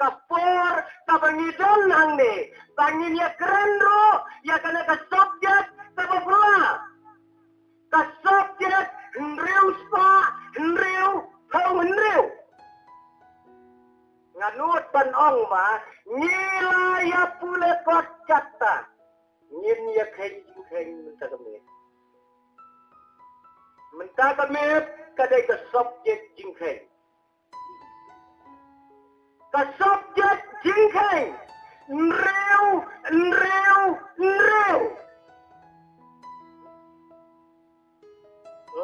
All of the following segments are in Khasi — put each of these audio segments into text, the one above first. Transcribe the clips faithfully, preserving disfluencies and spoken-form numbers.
ka por kaba ngi don hangne ba ngin ïa kren ruh ïa kane ka subject kaba pura. Ka subject hynriew spah hynriew phew hynriew. Nga nud ban ong ba ngi la ïa pule kot katta. Ngin ïa kheiñ jingkheiñ mynta ka miet. Mynta ka miet ka dei ka subject jingkheiñ. Ka subject jingkheiñ. Hynriew, hynriew, hynriew.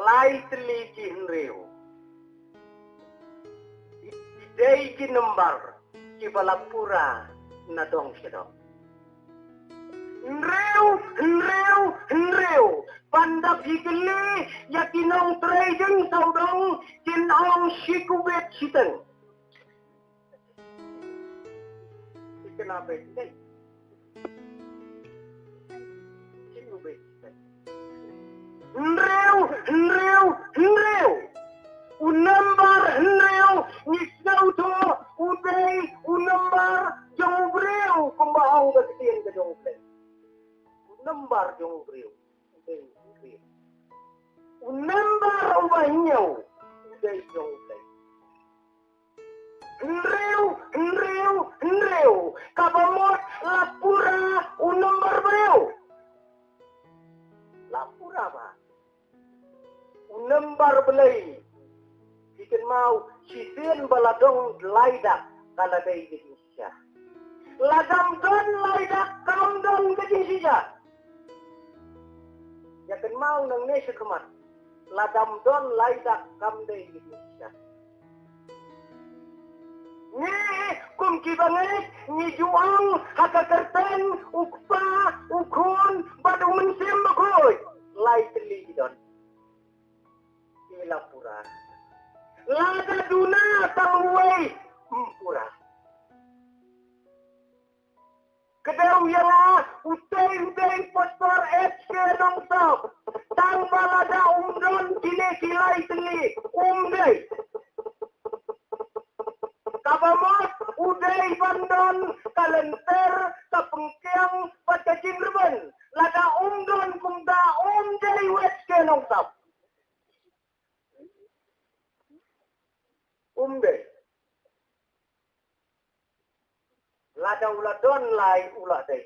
Lai tylli ki hynriew. Ki dei ki nombar kiba la pura na dong sha dong. Hynriew, hynriew, hynriew. Ban da phi kylli ïa ki nongtrei jingsawdong, kin ong shi kubit shiteng. Shi kubit shiteng. Hynriew, hynriew, hynriew. U nombar hynriew ngi sngewthuh u dei u nombar jong u briew kumba ong ka ktien ka jong u Blei. U nombar jong u briew u dei u briew. U nombar uba hynñiew u dei jong u Blei. Hynriew, hynriew, hynriew. Kaba mut la pura u nombar briew. La pura ba u nombar Blei. Ki kynmaw shisien ba la dong lai dak ka la dei ka jingshisha. La dam don lai dak kam don ka jingshisha. Ïa kynmaw nangne shakhmat. La dam don lai dak kam dei ka jingshisha. Ngi kum ki bangeit ngi ju ong ha ka kyrteng u Kpa, u Khun bad u Mynsiem Bakhuid. Lai tylli ki don. Ki la pura. Lada duna tang uwei ym pura. Kdew ïa nga utei utei Pastor H K Nongsop. Tang ba lada um don kine ki lai tylli um dei. Kaba mut u dei ban don ka lynter, ka pynkiang bad ka jingrben. Lada um don kumta um dei u H K Nongsop. Um dei. Lada u la don lai u la dei.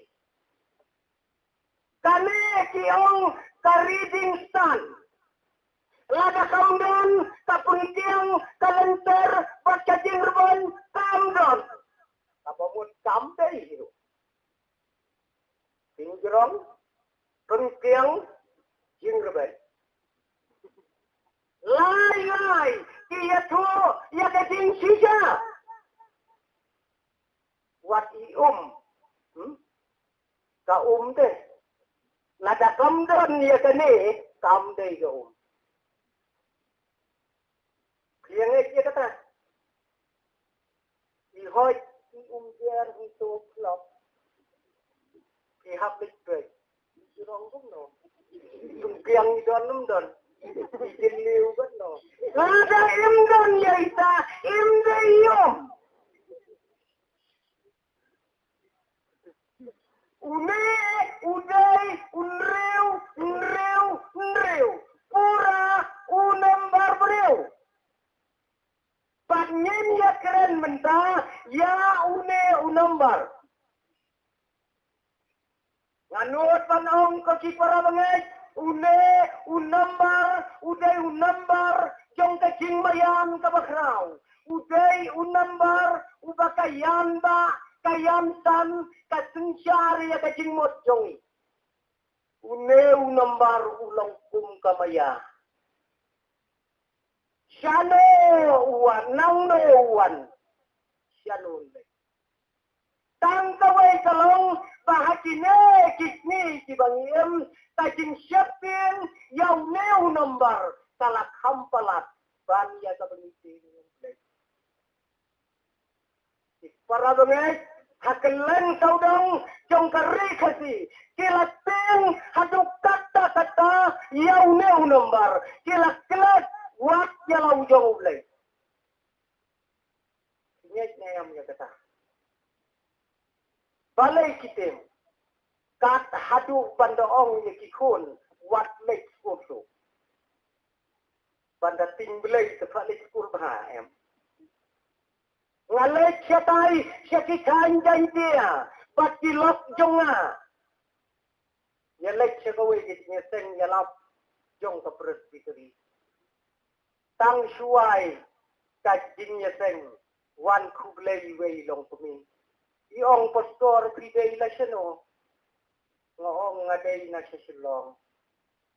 Kane ki ong ka reading stand. Lada kam don ka pynkiang, ka lynter bad ka jingrben, kam don. Kaba mut kam dei hi ruh. Pynjrong, pynkiang, jingrben. Lai lai ki ïathuh ïa ka jingshisha. Wat i um. Hmm? Ka um te. Lada kam don ïa kane kam dei ka um. Phi ngeit ïa kata? I hoi, i um jer, i to klok. I hap leit peit. I rong kumno? Tung kiang i don ym don. I jin liu kumno? Lada im don ïa ita, im dei i um. Une u dei u hynriew, hynriew, hynriew. Pura u nombar briew. Bad ngin ïa kren mynta ïa une u nombar. Nga nud ban ong ko ki para bangeit, une u nombar u dei u nombar jong ka jingmaïan kaba khraw. U dei u nombar uba ka ïan ba ka ïan san ka synshar ïa ka jingmut jong ngi. Une u nombar u long kum ka maïa. Shano u wan, nangno u wan. Shano u leit. Tang kawei ka long ba ha kine ki sngi kiba ngi im, ka jingsheptieng ïa une u nombar ka la kham palat ban ïa kaba ngi tieng. Ki para bangeit ha kylleng sawdong jong ka ri Khasi ki la tieng haduh katta katta ïa une u nombar, ki la klet wat ïa la u jong U Blei. Ngeit ne em ïa kata? Balei ki tim? Kat haduh ban da ong ïa ki khun, wat leit skul shuh. Ban da tieng Blei te phah leit skul bha, em. Nga leit shatai sha ki thaiñ Jaiñtia bad ki lok jong nga. Ïa leit sha kawei ka jingïaseng ïalap jong ka Presbytery. Tang shuwa ka jingïaseng, wan khublei iwei i longkmie. I ong, "Pastor, phi dei la shano?" Nga ong, "Nga dei na sha Shillong."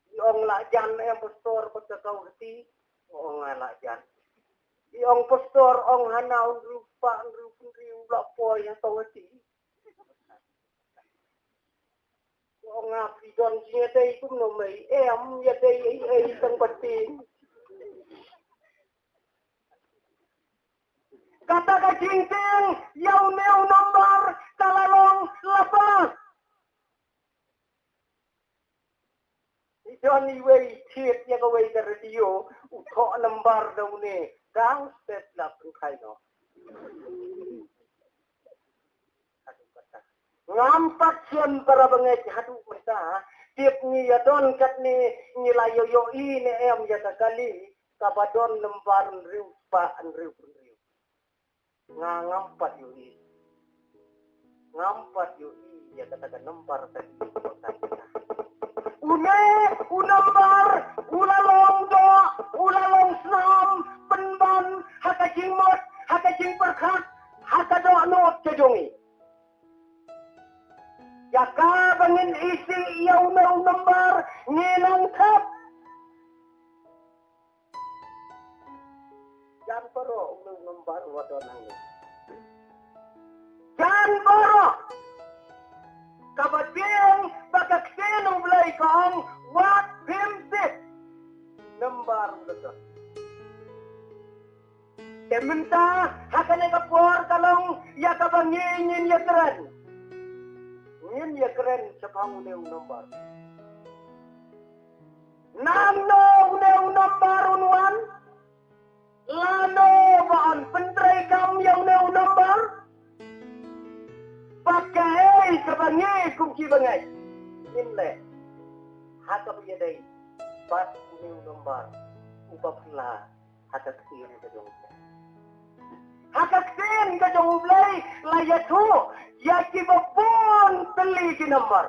I ong, "La jan em pastor bad ka Kawhati?" Nga ong, "Nga la jan." I ong, "Pastor, ong hana hynriew spah hynriew phew hynriew la poi ha Kawhati." Nga ong, "Nga phi don jingïadei kumno mei?" "Em, ïadei ei ei tang ba tieng." Kata ka jingtieng ïa une u nombar ka la long la palat. I don iwei i thied ïa kawei ka radio, u thoh nombar da une, dang step la pynkhai noh. Ngam pat shem para bangeit haduh mynta, tip ngi ïa don katne, ngi la ïoh ïohi ne em ïa ka kali kaba don nombar hynriew spah hynriew hynriew. Nga ngam pat ïohi. Ngam pat ïohi ïa kata ka nombar ka. Une u nombar u la long doh, u la long snam pynban ha ka jingmut, ha ka jingpyrkhat, ha ka dohnud ka jong ngi. Ïa kaba ngin isih ïa une u nombar ngi nang thep. Jan baroh une u nombar u la don hangne. Jan baroh. Kaba tieng ba ka ktien U Blei ka ong, wat phim tip. Nombar u la don. Te mynta ha kane ka por ka long ïa kaba ngi ngin ïakren. Ngin ïakren shaphang une u nombar. Nangno une u nombar un wan? Lano ba yn pyntreikam ïa une u nombar? Bad kaei kaba ngi kum ki bangeit ngin leh ha kaba ïadei bad une u nombar uba phylla ha ka ktien ka jong U Blei. Ha ka ktien ka jong U Blei la ïathuh ïa kiba bun tylli ki nombar.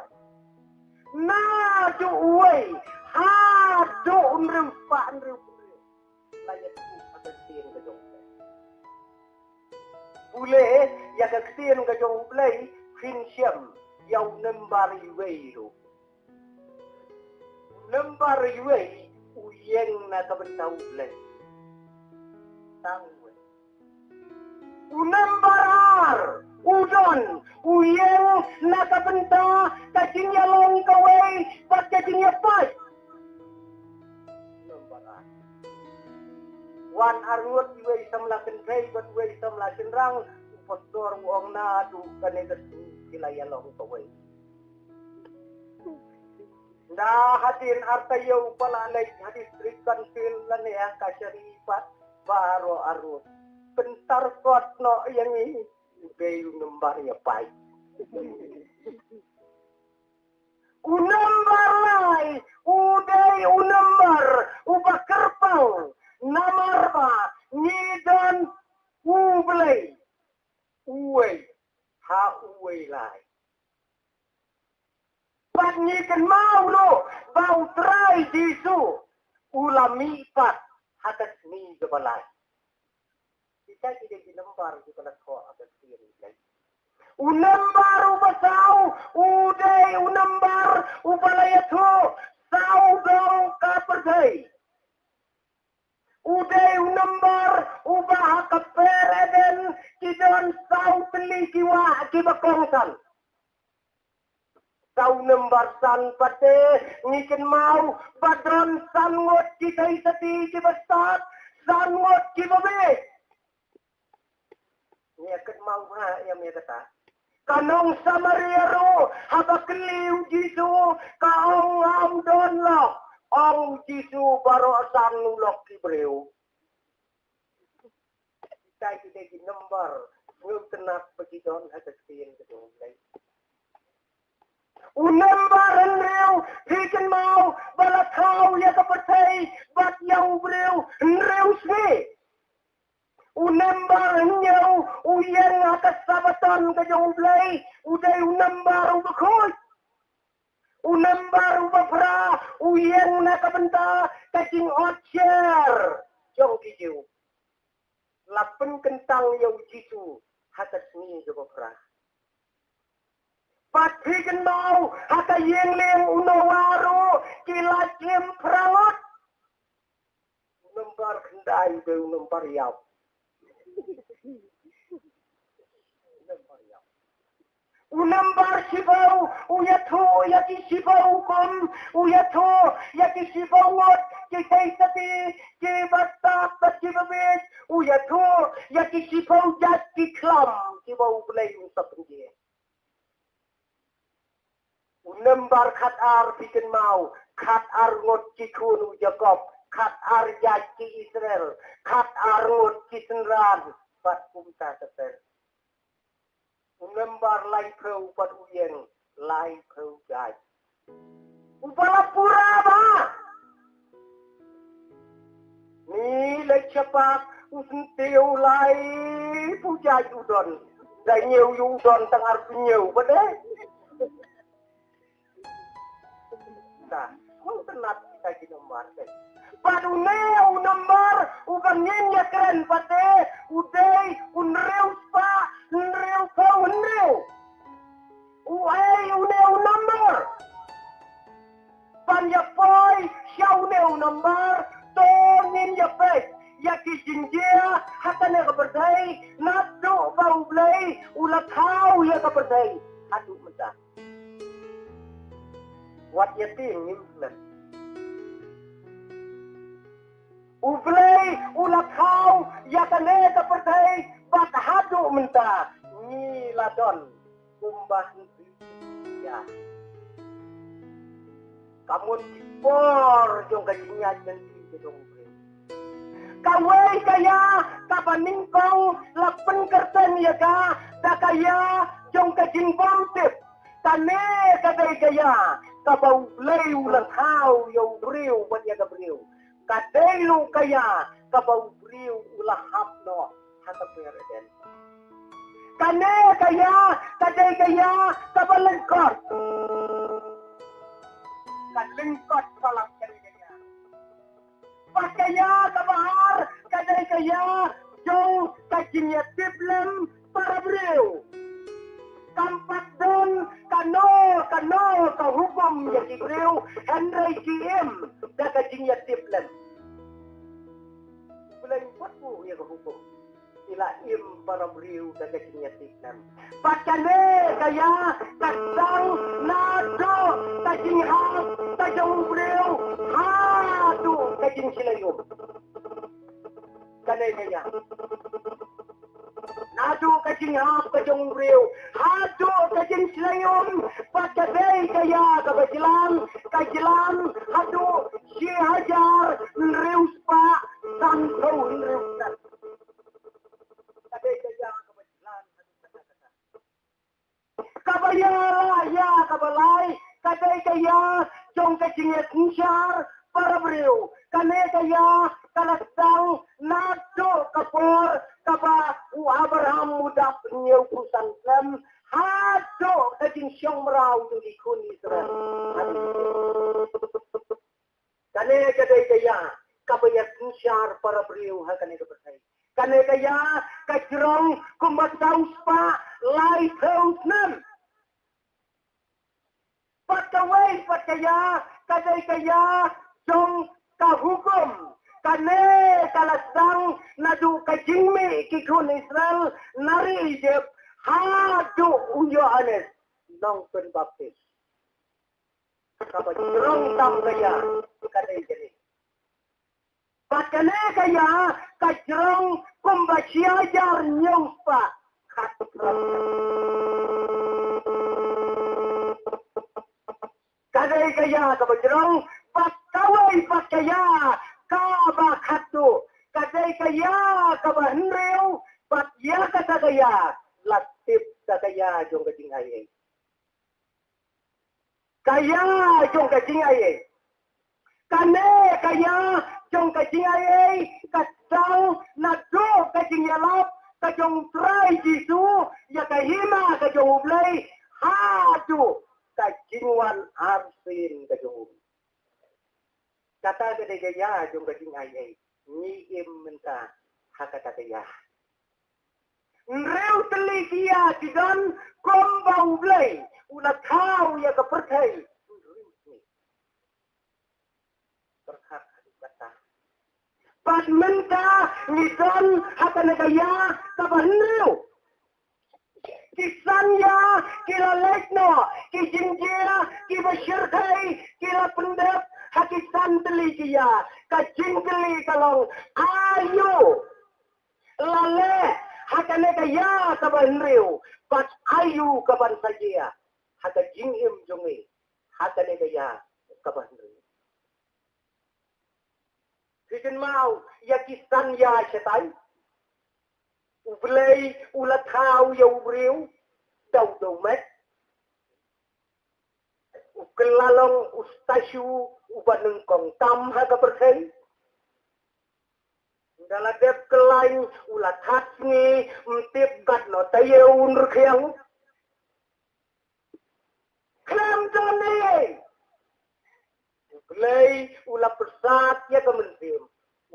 Naduh uwei haduh hynriew spah hynriew hynriew. La ïathuh ha ka ktien ka jong U Blei. Pule ïa ka ktien ka jong U Blei, phin shem ïa u nombar uwei ruh. Nombar uwei u ïeng na ka bynta U Blei. Tang uwei. U nombar ar u don u ïeng na ka bynta ka jingïalong kawei bad ka jingïapait. Nombar ar. Wan arngut, iwei samla kynthei bad iwei samla shynrang, u pastor u ong naduh kane ka sngi ki la ïalong kawei. Nda hadien ar taïew ba la leit ha District Council lane ha Kashari pat baroh arngut. Pyntarkot noh ïa ngi, u dei u nombar ïapait. U nombar lai u dei u nombar uba kyrpang, namar ba ngi don U Blei uwei ha uwei lai. Bad ngi kynmaw ruh ba U Trai Jisu u la mih pat ha ka sngi kaba lai. Kita ki dei ki nombar kiba la thoh ha ka ktien U Blei. U nombar uba saw u dei u nombar uba la ïathuh saw dong ka pyrthei. U dei u nombar uba ha ka per Eden ki don saw tylli ki wah kiba kongsan. Saw nombar san pat te ngi kynmaw ba don san ngut ki theisotti kiba stad, san ngut kiba bieit. Ngi kynmaw ha ïa me kata. Ka nong Samaria ruh haba kylli u Jisu ka ong, ngam don lok. Ong u Jisu, baroh san u lok ki briew. Kita ki dei ki nombar Ngam tnat ba ki don ha ka ktien ka jong U Blei. U nombar hynriew, phi kynmaw ba la thaw ïa ka pyrthei bad ïa u briew hynriew sngi. U nombar hynñiew, u ïeng ha ka Sabaton ka jong U Blei, u dei u nombar uba khuid. U nombar uba phra, u ïeng na ka bynta ka jingot sher jong ki Jiw. La pynkyntang ïa u Jisu ha ka sngi kaba phra. Pat phi kynmaw ha ka ïing lieng u Noah ruh ki la im phra ngut. U nombar khyndai u dei u nombar ïap. U nombar shiphew, u ïathuh ïa ki shiphew kum, u ïathuh ïa ki shiphew ngut, ki kei sati, ki bastad bad ki babieit, u ïathuh ïa ki shiphew jait ki khlam kiba U Blei un sa pynjia. U nombar khatar, phi kynmaw, khatar ngut ki khun u Jakob, khatar jait ki Israel, khatar ngut ki synran, bad kumta ter ter. U nombar laiphew pat u ïeng, laiphew jait. Uba la pura bha. Ni leit shaphang u syntiew laiphew jait u don. Da ñiew ïa u don tang arphew ñiew pat de. Nah, u tnat kita ki nombar de. Bad une u nombar uba ngin ïakren pat de, u dei u hynriew spah hynriewphew hynriew. U ei une u nombar? Ban ïa poi sha une u nombar, to ngin ïa peit ïa ki jingjia ha kane ka pyrthei naduh ba U Blei u la thaw ïa ka pyrthei haduh mynta. Wat ïa tieng ngim klet. U Blei u la thaw ïa kane ka pyrthei bad haduh mynta ngi la don kumba hynriew. Ïa. Ka mut ki por jong ka jingïaid lynti ka jong U Blei. Kawei ka ïa kaba nyngkong la pynkyrteng ïa ka da ka ïa jong ka jingbymtip. Kane ka dei ka ïa kaba U Blei u la thaw ïa u briew bad ïa ka briew. Ka dei ruh ka ïa kaba u briew u la hap noh ha ka per Eden. Kane ka ïa ka dei ka ïa kaba lyngkot. Ka lyngkot palat ka dei ka ïa. Bad ka ïa kaba ar ka dei ka ïa jong ka jingïatiplem para briew. Kam pat don kano kano ka hukum ïa ki briew, hynrei ki im da ka jingïatiplem. U Blei u pat buh ïa ka hukum. Ki la im para briew da ka jingïatiplem. Bad kane ka ïa ka sdang naduh ka jinghap ka jong u briew haduh ka jingshlei um. Kane ka ïa naduh ka jinghap ka jong u briew haduh ka jingshlei um. Bad ka dei ka ïa kaba jlan, ka jlan haduh shi hajar hynriew spah sanphew hynriew snem. Ka dei ka ïa kaba jlan haduh katta katta. Kaba ïa la ïa kaba lai ka dei ka ïa jong ka jingïasynshar para briew. Kane ka ïa ka la sdang naduh ka por kaba u Abraham u dap hynñiewphew san snem haduh ka jingshong mraw jong ki khun Israel. Kane ka dei ka ïa kaba ïasynshar para briew ha kane ka pyrthei. Kane ka ïa ka jrong kumba saw spah laiphew snem. Bad kawei pat ka ïa ka dei ka ïa jong ka hukum. Kane ka la sdang naduh ka jingmih ki khun Israel na ri Ijipt haduh u Ïoannis Nongpynbaptis. Kaba jrong tam ka ïa ka dei kane. Bad kane ka ïa ka jrong kumba shi hajar hynñiew spah khatphra. Ka dei ka ïa kaba jrong. Bad kawei pat ka ïa kaba khatduh, ka dei ka ïa kaba hynriew, Bad ïa kata ka ïa la tip da ka ïa jong ka jingai ei. Ka ïa jong ka jingai ei. Kane ka ïa jong ka jingai ei ka dang naduh ka jingïalap ka jong Trai Jisu ïa ka hima ka jong U Blei haduh ka jingwan arsien ka jong U. Kata ka dei ka ïa jong ka jingai ei. Ngi im mynta ha kata ka ïa. Hynriew tylli ki ïa ki don kumba U Blei u la thaw ïa ka pyrthei. Pyrkhat haduh katta. Bad mynta ngi don ha kane ka ïa kaba hynriew. Ki san ïa ki la leit noh, ki jingjia kiba shyrkhei ki la pyndep ha ki san tylli ki ïa. Ka jingkylli ka long, aïu la leh ha kane ka ïa kaba hynriew, bad aïu kaban sa jia ha ka jingim jong ngi ha kane ka ïa kaba hynriew. Phi kynmaw ïa ki san ïa shatai? U Blei u la thaw ïa u briew da u dewmet. U kylla long u statue uba nyngkong tam ha ka pyrthei. Ynda la dep kylla u la thad sngi, ym tip katno taïew un rkhiang. Khlem don ei. U Blei u la pyrsad ïa ka mynsiem,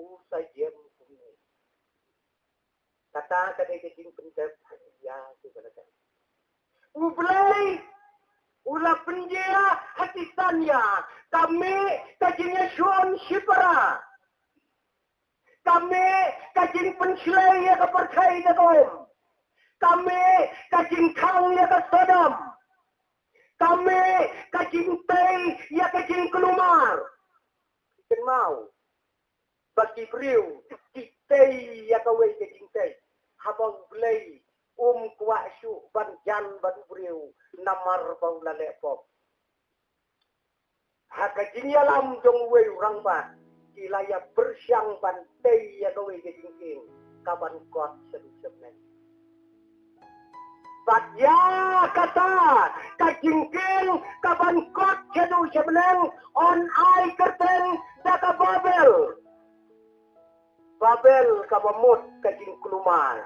u sa jem kumne. Kata ka dei ka jingpyndep ha ki ïa kiba la dep. U Blei u la pynjia ha ki san ïa, ka mih ka jingïashun shipara. Ka mih ka jingpynshlei ïa ka pyrthei da ka um. Ka mih ka jingkhang ïa ka Sodom. Ka mih ka jingtei ïa ka jingkulmar. Kynmaw ba ki briew ki tei ïa kawei ka jingtei, haba U Blei um kwah shuh ban jan bad u briew namar ba u la leh pop. Ha ka jingïalam jong uwei u rangbah, ki la ïa pyrshang ban tei ïa kawei ka jingkieng kaban kot shaduh sha bneng. Bad ïa kata ka jingkieng kaban kot shaduh sha bneng, yn ai kyrteng da ka Babel. Babel kaba mut ka jingkulmar.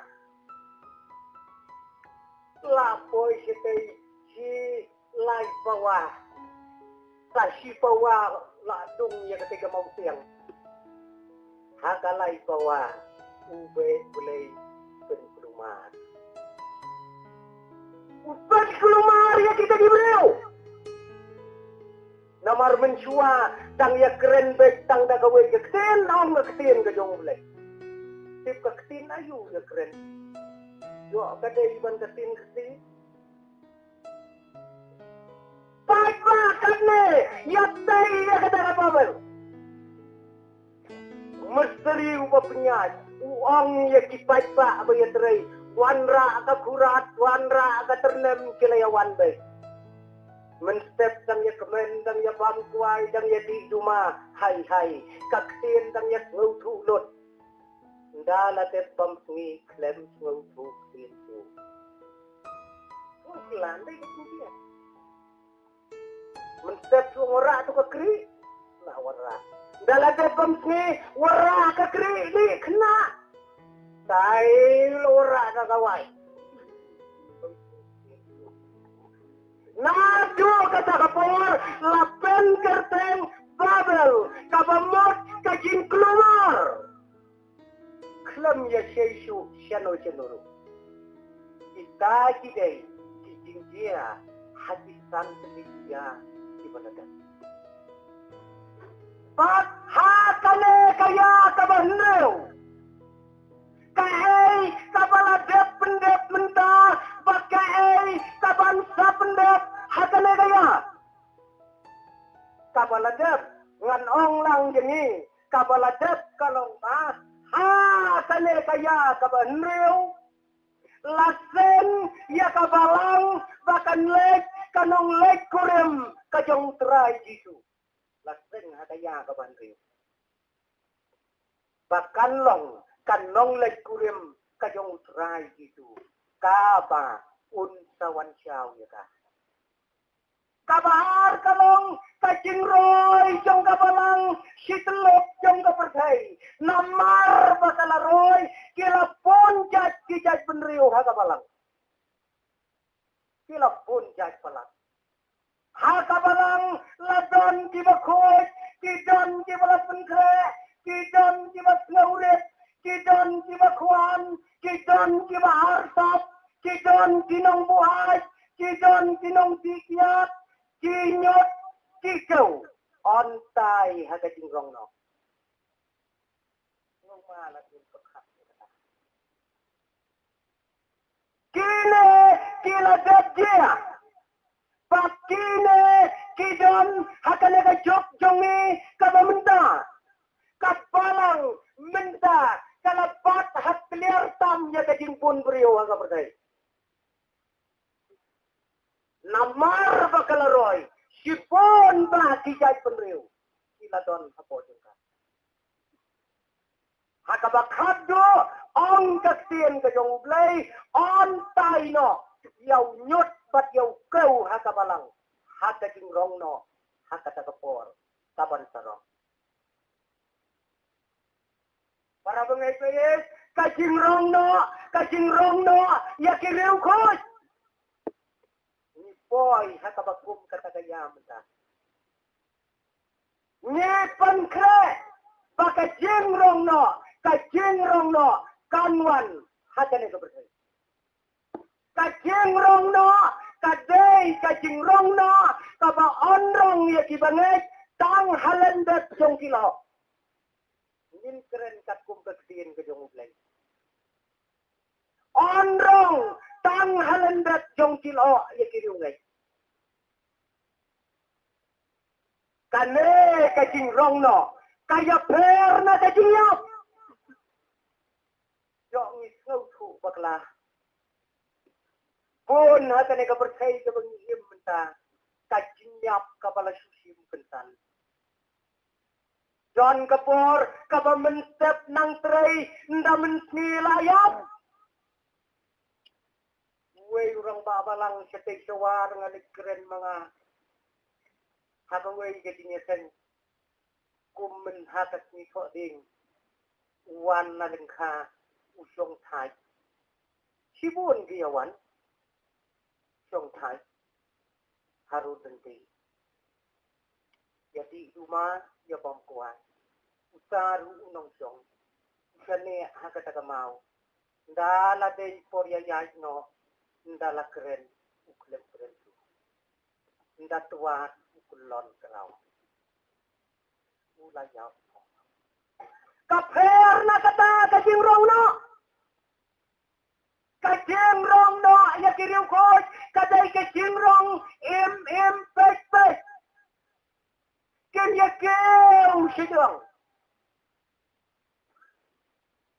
La poi shatei shi lai pawa. Sa shi pawa la dung ïa katei ka mawsiang. Ha ka lai pawa u Blei, U Blei pynkulmar. U pynkulmar ïa kita ki briew. Namar mynshuwa dang ïa kren beit tang da kawei ka ktien, ong ka ktien ka jong U Blei. Tip ka ktien aïu ïa kren? Ïoh ka dei ban ka ktien ka ktien. Paidbah katne ïa tei ïa kata ka Babel. Mistri uba pynïaid u ong ïa ki paidbah ba ïatrei, wanrah ka kurat, wanrah ka tyrnem, ki la ïa wan beit. Mynstep dang ïa kmen, dang ïa bam kwai, dang ïa dih duma, hai hai, ka ktien dang ïa sngewthuh lut. Ynda la dep bam sngi khlem sngewthuh ktien shuh. Klan dei ka ktien. Mynstep shu wanrah tu ka kri, la wanrah. Ynda la dep bam sngi, wanrah ka kri ni kena. Tai la wanrah ka kawai. Naduh kata ka por la pynkyntang Babel, kaba mut ka jingkulmar. Khlem ïa shei shuh shano shano ruh. Kita ki dei ki jingjia ha ki san tylli ki ïa kiba la dep. Bad ha kane ka ïa kaba hynriew, kaei kaba la dep pyndep mynta, bad kaei kaban sa pyndep ha kane ka ïa kaba la dep, ngan ong lang jong ngi, kaba la dep ka long ba ha kane ka ïa kaba hynriew, la seng ïa ka balang ba kan leit ka nongleit kurim ka jong Trai Jisu. La seng ha ka ïa kaba hynriew ba kan long ka nongleit kurim ka jong U Trai Jisu, kaba un sa wan shaw ïa ka. Kaba ar ka long ka jingroi jong ka balang shi tyllup jong ka pyrthei. Namar ba ka la roi, ki la bun jait ki jait bynriew ha ka balang. Ki la bun jait palat. Ha ka balang la don kiba khuid, ki don kiba la pynkhreh, ki don kiba sngewrit, ki don kiba khwan, ki don kiba arsap, ki don ki nongbuaid, ki don ki nongsikiat, ki ñiut, ki kew. Yntai ha ka jingrong noh. Kine ki la dep jia. Bad kine ki don ha kane ka juk jong ngi kaba mynta. Ka balang mynta ka la bat ha kliar tam ïa ka jingbun briew ha ka pyrthei. Namar ba ka la roi, shibun ba ki jait bynriew ki la don hapoh jong ka. Ha kaba khatduh, ong ka ktien ka jong U Blei, yntai noh ïa u ñiut bad ïa u kew ha ka balang, ha ka jingrong noh, ha kata ka por kaban sarong. Para bangeit, ka jingrong noh, ka jingrong noh ïa ki riewkhuid. Ngi poi ha kaba kum kata ka ïa mynta. Ngi pynkhreh ba ka jingrong noh, ka jingrong noh kan wan ha kane ka pyrthei. Ka jingrong noh ka dei ka jingrong noh kaba yn rong ïa ki bangeit tang ha lyndet jong ki lyoh. Ngin kren katkum ka ktien ka jong U Blei. Yn rong tang ha lyndet jong ki lyoh ïa ki riewngeit. Kane ka jingrong noh ka ïapher na ka jingïap. Ïoh ngi sngewthuh bakla. Bun ha kane ka pyrthei kaba ngi im mynta, ka jingïap kaba la shu shim kynsan. Don ka por kaba mynstep nang trei, ynda mynsngi la ïap. Uwei u rangbah balang shatei shawar nga leit kren ma nga ha kawei ka jingïaseng. Kum mynha ka sngi thoh dieng, u wan na lyngkha u shong thait. Shibun ki ïa wan shong thait harud lynti. Ïa dih duma, ïa bam kwai. Uta ruh u nongshong, u shaniah ha kata ka maw. Nda la dei por ïa ïaid noh, nda la kren u khlem kren ruh. Nda twat u kyllon kraw. U la ïap. Ka pher na kata ka jingrong noh. Ka jingrong noh ïa ki riewkhuid ka dei ka jingrong im im peit peit. Kin ïa kiew shajrong.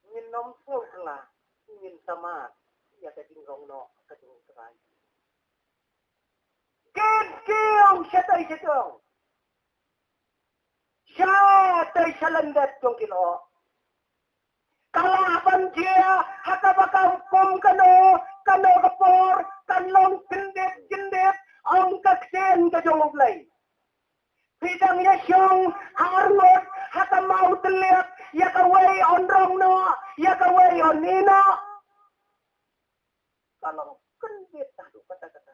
Ngin ym sngewkla, ngin samad ïa ka jingrong noh ka jong U Trai. Kin kiew shatei shatei. Shatei sha lyndet jong ki lyoh. Ka lah ban jia ha kaba kam kum kano kano ka por, kan long kyndit kyndit, ong ka ktien ka jong U Blei. Phi dang ïa shong arngut ha ka maw tylliat, ïa kawei yn rong noh, ïa kawei yn ïeh noh. Ka long kyndit haduh katta katta.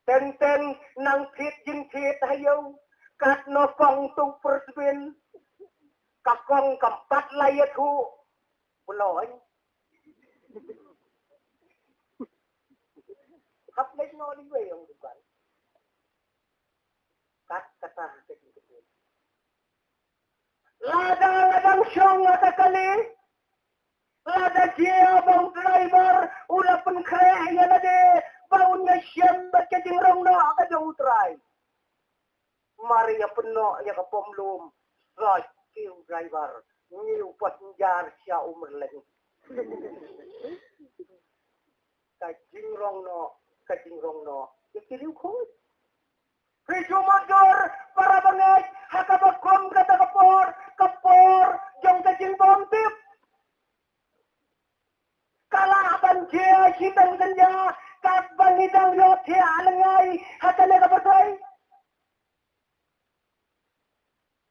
Teng teng nang thied jingthied ha ïew, katno kong tu pyrsbin, ka kong kam pat la ïathuh. Bloi. Hap leit noh ïa wei ong dukan. Kat kata ka jingkynduh. Lada la dang shong ha ka kali, lada jia ba u driver u la pynkhreh ïa lade ba un ïashem bad ka jingrong noh ka jong u Trai. Mar ïa pynnoh ïa ka pom lum, sait ki u driver, ngi u passenger sha u myrleng. Ka jingrong noh, ka jingrong noh ïa ki riewkhuid. Phi ju mutdur para bangeit, ha kaba kum kata ka por, ka por jong ka jingbymtip. Jia shi tang synja, katba ngi dang ïoh thiah lyngngai ha kane ka pyrthei.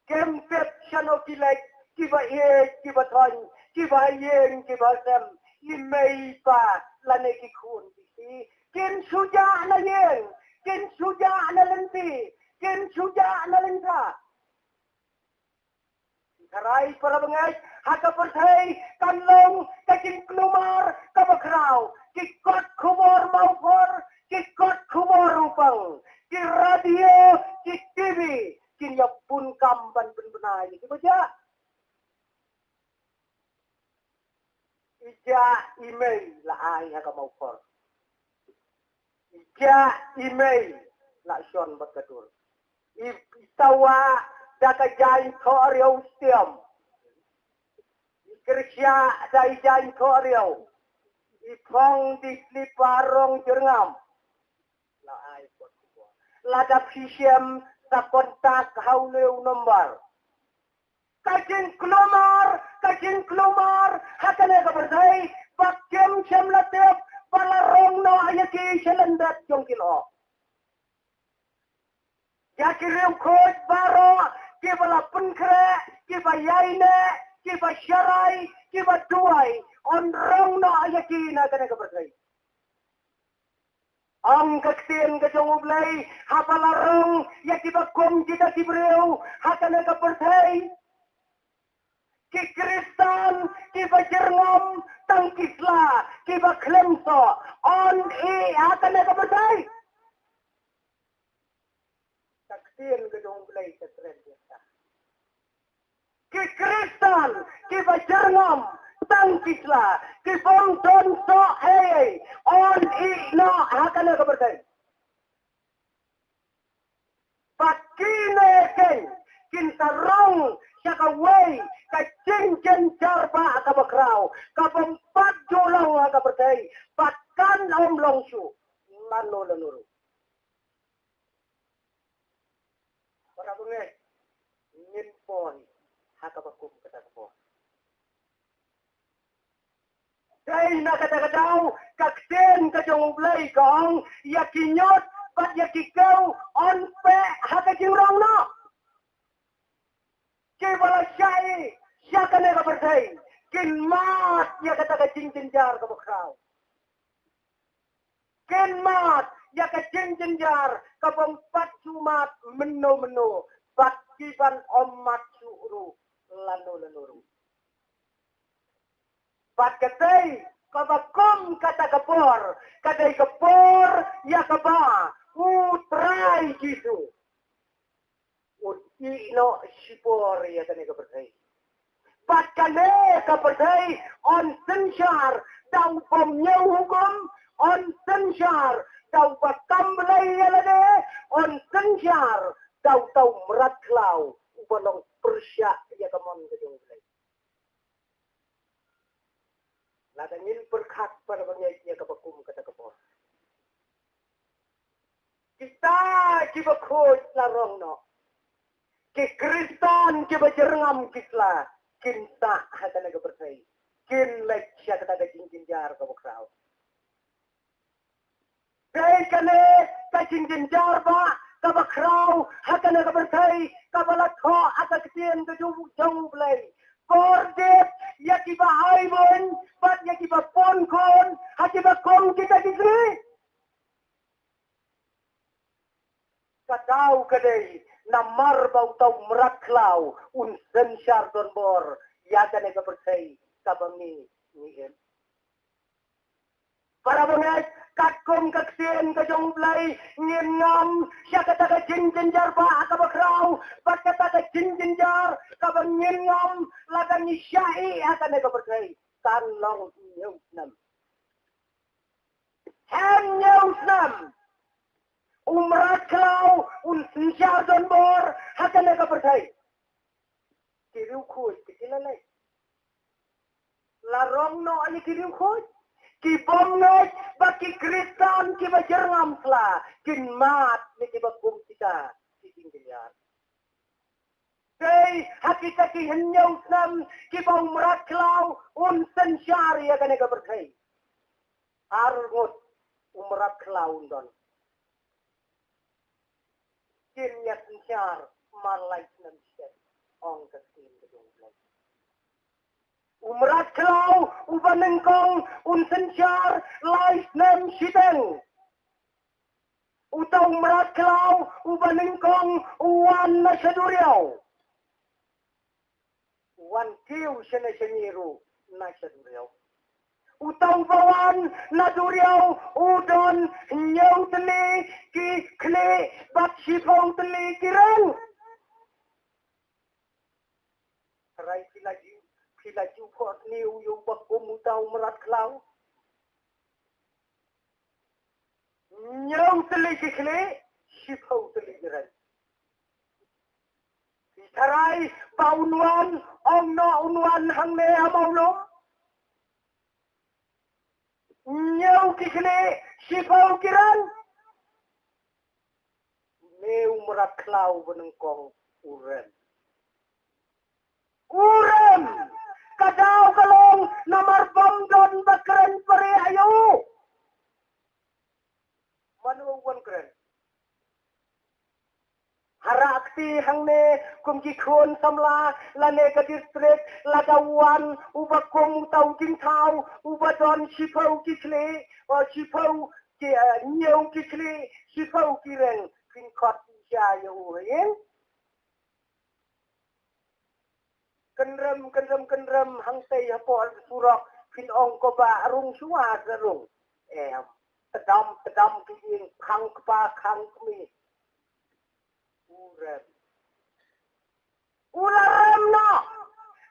Kem pep shano ki leit, kiba ïeit kiba thoiñ, kiba ïeng kiba sem, i mei i pa lane ki khun ki kti, kin shu jah na ïing, kin shu jah na lynti, kin shu jah na lyngkha. Tharai para bangeit, ha ka pyrthei kan long ka jingkulmar kaba khraw, ki kot khubor mawphor, ki kot khubor u pang, ki radio, ki T V, kin ïa bun kam ban pynbna ïa kiba jah. I jah i mei la ai ha ka mawphor. I jah i mei la shon bad ka dur. I, i tawah da ka jaiñ thoh riaw stiam. I kyrshah da i jaiñ thoh riaw. I phong da i slipar rong jyrngam. La ai kot khubor. Lada phi shem, sa kontak ha une u nombar. Ka jingkulmar, ka jingkulmar ha kane ka pyrthei, ba kim shym la tip ba la rong noh ïa ki sha lyndet jong ki lyoh. Ïa ki riewkhuid baroh, kiba la pynkhreh, kiba ïaineh, kiba sharai, kiba duwai, yn rong noh ïa ki na kane ka pyrthei. Ong ka ktien ka jong U Blei, haba la rong ïa kiba kum kita ki briew ha kane ka pyrthei, ki Khristan kiba jyrngam tang ki sla, kiba khlem soh, yn ïeh ha kane ka pyrthei. Ka ktien ka jong U Blei ka kren ïa kata. Ki Khristan kiba jyrngam tang ki sla, ki bym don soh ei ei, yn ïeh noh ha kane ka pyrthei. Bad kine keiñ kin sa rong sha kawei ka jingjynjar ba kaba khraw, ka bym pat ju long ha ka pyrthei, bad kan ym long shuh lano lano ruh. Para bangeit, ngin poi ha kaba kum kata ka por. Dei na kata ka daw, ka ktien ka jong U Blei ka ong, ïa ki ñiut bad ïa ki kew yn peh ha ka jingrong noh. Kiba la shah ïeh sha kane ka pyrthei kin mad ïa kata ka jingjynjar kaba khraw. Kin mad ïa ka jingjynjar ka bym pat ju mad mynno mynno, bad kiban ym mad shuh ruh lano lano ruh. Bad katei kaba kum kata ka por, ka dei ka por ïa kaba U Trai Jisu un ïeh noh shipor ïa kane ka pyrthei. Bad kane ka pyrthei yn synshar da u bym ñiew hukum, yn synshar da uba kam blei ïa lade, yn synshar da uta u mrad khlaw uba long pyrshah ïa ka mon ka jong U Blei. Lada ngin pyrkhat para bangeit ïa kaba kum kata ka por, kita kiba khuid la rong noh. Ki Khristan kiba jyrngam ki sla kin sah ha kane ka pyrthei, kin leit sha kata ka jingjynjar kaba khraw. Dei kane ka jingjynjar ba kaba khraw ha kane ka pyrthei, kaba la thoh ha ka ktien ka jong U Blei. Kordit ïa kiba ai bun bad ïa kiba bun khun ha kiba kum kita ki sngi. Ka daw ka dei namar ba uta u mrad khlaw un synshar donbor ïa kane ka pyrthei kaba ngi ngi im. Para bangeit, katkum ka ktien ka jong U Blei ngin ngam sha kata ka jingjynjar ba kaba khraw, bad kata ka jingjynjar kaba ngin ngam lada ngi shah ïeh ha kane ka pyrthei kan long hynñiew snem. Hynñiew snem u mrad khlaw un synshar donbor ha kane ka pyrthei. Ki riewkhuid ki la leit. La rong noh ïa ki riewkhuid. Ki bym ngeit ba ki Khristan kiba jyrngam sla kin mad ïa kiba kum kita ki jingjynjar. Dei ha kita ki hynñiew snem kiba u mrad khlaw un synshar ïa kane ka pyrthei. Arngut u mrad khlaw un don. Kin ïa synshar mar lai snem shiteng, ong ka ktien ka jong U Blei. U mrad khlaw uba nyngkong un synshar lai snem shiteng. Uta u mrad khlaw uba nyngkong u wan na sha duriaw. U wan kiew shane shane ruh na sha duriaw. Uta uba wan na duriaw u don hynñiew tylli ki khlieh bad shiphew tylli ki reng. Tharai phi la ju, phi la ju khot ni u ïa uba kum uta u mrad khlaw. Hynñiew tylli ki khlieh, shiphew tylli ki reng. Phi tharai ba un wan, ong noh un wan hangne ha Mawlum. Hynñiew ki khlieh, shiphew ki reng. Ne u mrad khlaw ba nyngkong u rem. U rem. Ka daw ka long namar bym don ba kren pyrshah ïa u. Mano u wan kren? Harah kti hangne kum ki khun samla lane ka district, lada wan uba kum uta u jingthaw uba don shiphew ki khlieh, o shiphew ki, eh, hynñiew ki khlieh, shiphew ki reng, phin khot shisha ïa u ha ïing. Kynrem, kynrem, kynrem, hangtei hapoh surok, phin ong ko ba rung shuwa ka rung. Em, tdam, tdam ki ïing, khang kpa, khang kmie. U rem. U la rem noh.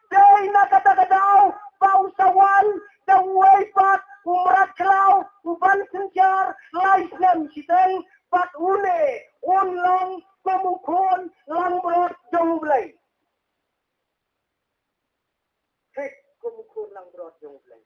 Dei na kata ka daw ba u sa wan da uwei pat u mrad khlaw uban synshar lai snem shiteng, bad une un long kum u khun langbrot jong U Blei. Thik kum u khun langbrot jong U Blei.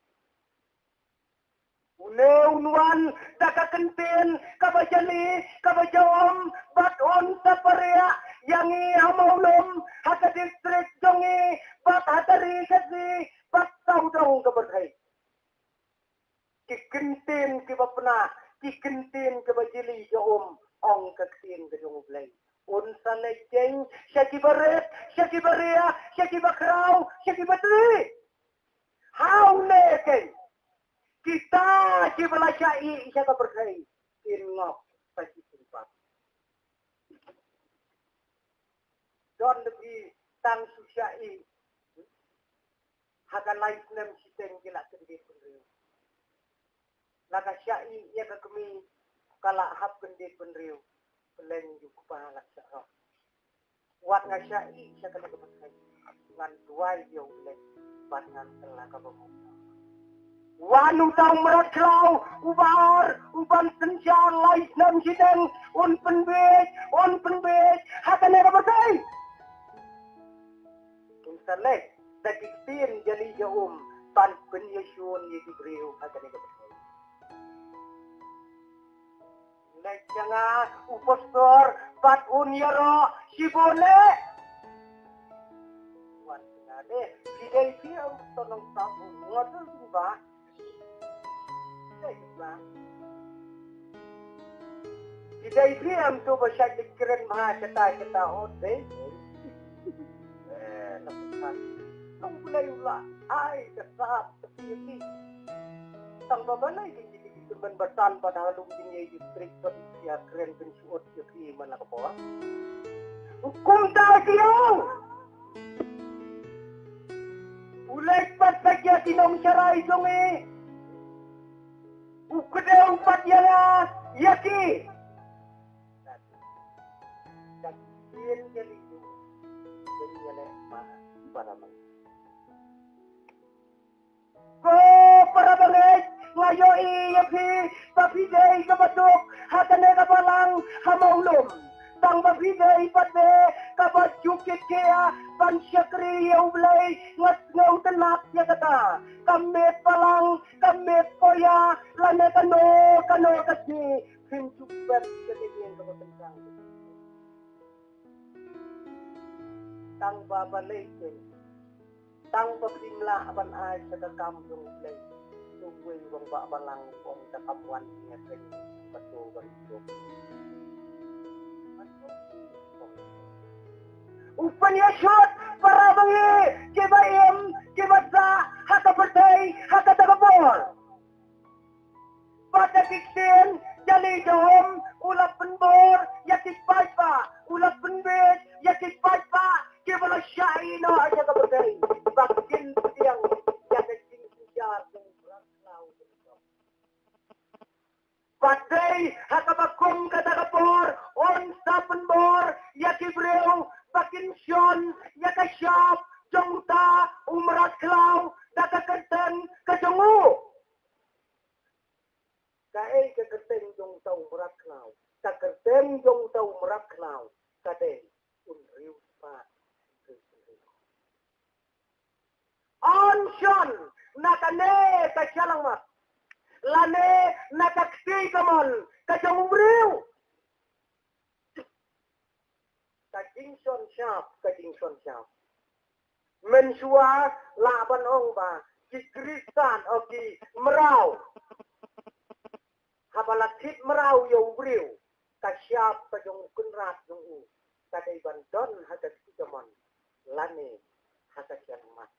Une un wan da ka kyntien kaba jali, kaba jahum, bad un sa pyrshah ïa ngi ha Mawlum, ha ka district jong ngi, bad ha ka ri Khasi, bad sawdong ka pyrthei. Ki kyntien kiba pynah, ki kyntien kiba jali jahum, ong ka ktien ka jong U Blei. Un sa leit jeng sha kiba rit, sha kiba riah, sha kiba khraw, sha kiba dih. Ha une keiñ, kita kiba la shah ïeh sha ka pyrthei kin ngop sa shi sympat. Don da phi tang shu shah ïeh ha ka lai snem shiteng ki la kyndit bynriew. La ka shah ïeh ïa ka kmie, ka la hap kyndit bynriew. Pleng ïa u kpa la shah rok. Wat nga shah ïeh sha kane ka pyrthei, ngan duwai ïa U Blei bad ngan kylla kaba mut. Wan uta u mrad khlaw uba ar uban synshar lai snem shiteng, un pynbiej, un pynbiej ha kane ka pyrthei. Un sa leit da ki ktien jali jahum ban pynïashun ïa ki briew ha kane ka pyrthei. Leit sha nga u pastor bad un ïaroh shibun eh. Wan sha nga de, phi dei phi em to nongtap u ngodul jingba. Dei jingba. Phi dei phi em to ba shait leit kren bha shata shata, o dei. Eh, la ka sat. Nong Blei u la ai ka sat. Tang ba balei ki ki ki ban batan ba da lum jingïeit ïa ki strik ban ïa kren ban shuot ïa ki man la ka por. Kumta ki ong. U leit pat sa ïa ki nongsharai jong ngi. U kdew pat ïa la ïa ki. Dak ien ïa li yu. Ien ïa le ma para ma. Ko para bangeit, nga ïohi ïa phi ba phi dei kaba duk ha kane ka balang ha Mawlum. Tang ba phi dei pat de kaba ju kit khia ban shakri ïa U Blei, nga sngewtynnat ïa kata. Ka miet balang, ka miet poia, lane kano kano ka sngi phin ju pep ïa ka ïing kaba kyntang. Tang ba balei te Tang ba phim lah ban ai sha ka kam jong U Blei. Uwei u rangbah balang u ong, da kam wan ïa kane ka to ban jop. U pynïashut para bangeit kiba im kiba sah ha ka pyrthei ha kata ka por. Bad da ki ktien jali jahom u la pynbor ïa ki paidbah, u la pynbeit ïa ki paidbah kiba la shah ïehnoh ïa ka pyrthei ba kin pdiang ïa ka jingsynshar jong u mrad khlaw. Bad dei ha kaba kum kata ka por un sa pynbor ïa ki briew ba kin shon ïa ka shap jong uta u mrad khlaw da ka kyrteng ka jong u. Kaei ka kyrteng jong uta u mrad khlaw? Ka kyrteng jong uta u mrad khlaw ka dei Un Riewspah. Un shon na kane ka shyllangmat lane na ka kti kamon ka jong u briew. Ka jingshon shap, ka jingshon shap. Mynshuwa lah ban ong ba ki Khristan, o ki mraw, haba la thied mraw ïa u briew, ka shap ka jong u kynrad jong u ka dei ban don ha ka kti kamon lane ha ka shyllangmat.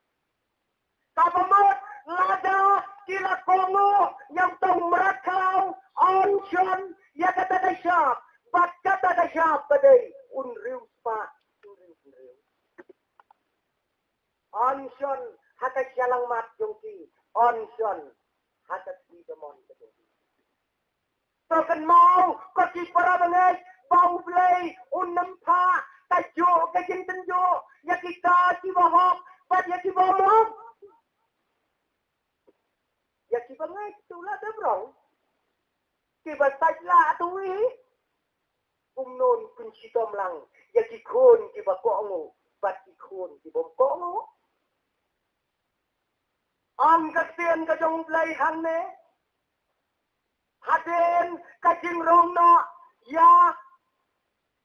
Kaba mut lada ki la kohnguh ïa uta u mrad khlaw, un shon ïa kata ka shap, bad kata ka shap ka dei Un Riewspah, Un Riew, Un Riew. Un shon ha ka shyllangmat jong ki, un shon ha ka kti kamon ka jong ki. To kynmaw ko ki para bangeit ba U Blei un ym phah kajuh ka jingtynjuh ïa kita kiba hok bad ïa kiba ym hok. Ïa kiba ngeit tu la dep rong. Kiba sait la tu i. Kumno un pynshitom lang ïa ki khun kiba kohnguh bad ki khun kiba ym kohnguh. Ong ka ktien ka jong U Blei hangne, hadien ka jingrong noh ïa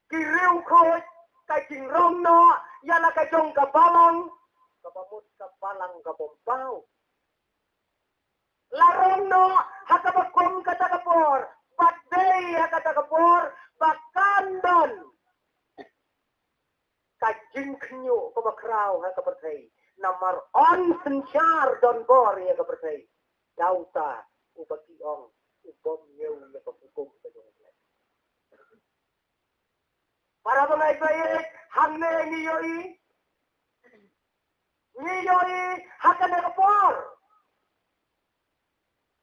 ki riewkhuid, ka jingrong noh ïa la ka jong ka balang, kaba mut ka balang kaba ym paw. La rong noh ha kaba kum kata ka por, bad dei ha kata ka por ba kan don ka jingkhynñiuh kaba khraw ha ka pyrthei. Namar un synshar donbor ïa ka pyrthei da uta uba ki ong u bym ñiew ïa ka hukum ka jong U Blei. Para bangeit ba ïeit, hangne ngi ïohi, ngi ïohi ha kane ka por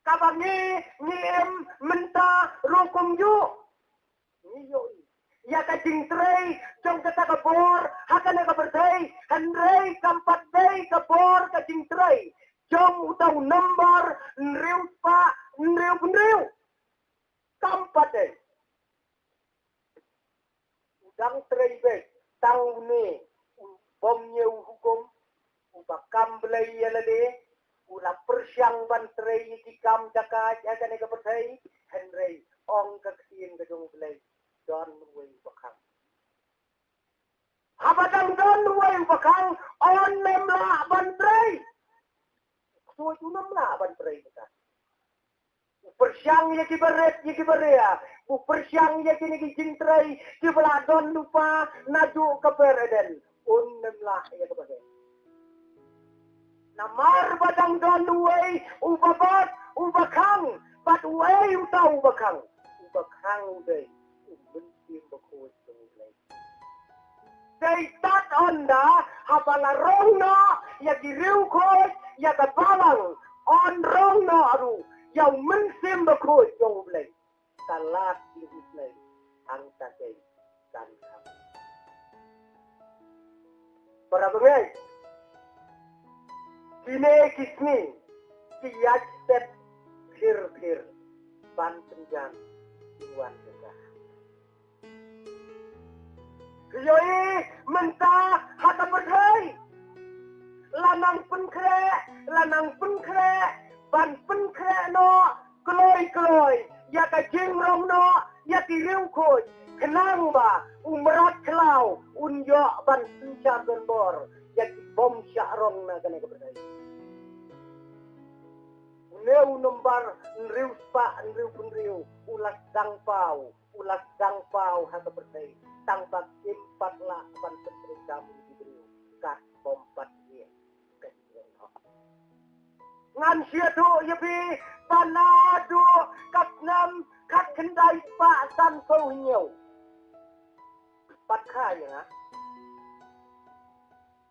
kaba ngi, ngi im mynta ruh kumjuh. Ngi ïohi ïa ka jingtrei jong kata ka bor ha kane ka pyrthei, hynrei kam pat dei ka bor ka jingtrei jong uta u nombar hynriew spah hynriew hynriew. Kam pat dei. U dang trei beit tang une u bym ñiew hukum, uba kam blei ïa lade, u la pyrshang ban trei ïa ki kam jaka ha kane ka pyrthei, hynrei ong ka ktien ka jong U Blei, don uwei uba khang. Haba dang don uwei uba khang, un ym lah ban trei. Ksuid un ym lah ban trei beit. U pyrshang ïa kiba rit, ïa kiba ria. U pyrshang ïa kine ki jingtrei kiba la don lypa naduh ka Ber Eden. Un ym lah ïa kaba rit. Namar ba dang don uwei uba bat, uba khang, bad uei uta uba khang? Uba khang u dei U Mynsiem Bakhuid jong U Blei. Dei tad ynda haba la rong noh ïa ki riewkhuid, ïa ka balang, un rong noh ruh ïa U Mynsiem Bakhuid jong U Blei. Ka lad ïa U Blei hangta dei kan khang. Para bangeit, kine ki sngi ki ïaid stet phir phir ban pynjan ki wan jong ka. Ki ïohi mynta ha ka pyrthei la nang pynkhreh, la nang pynkhreh, ban pynkhreh noh kloi kloi ïa ka jingrong noh ïa ki riewkhuid, khnang ba u mrad khlaw un ïoh ban synshar donbor ïa ki bym shah rong na kane ka pyrthei. Hynñiew nombar, hynriew spah hynriew phew hynriew, u la sdang paw, u la sdang paw ha ka pyrthei, tang ba kim pat lah ban pyntreikam ïa ki briew, kat bym pat ïeh ka jingïaroh. Ngan sngewthuh ïa phi, ba naduh ka snem khatkhyndai spah sanphew hynñiew, pat kha ïa nga,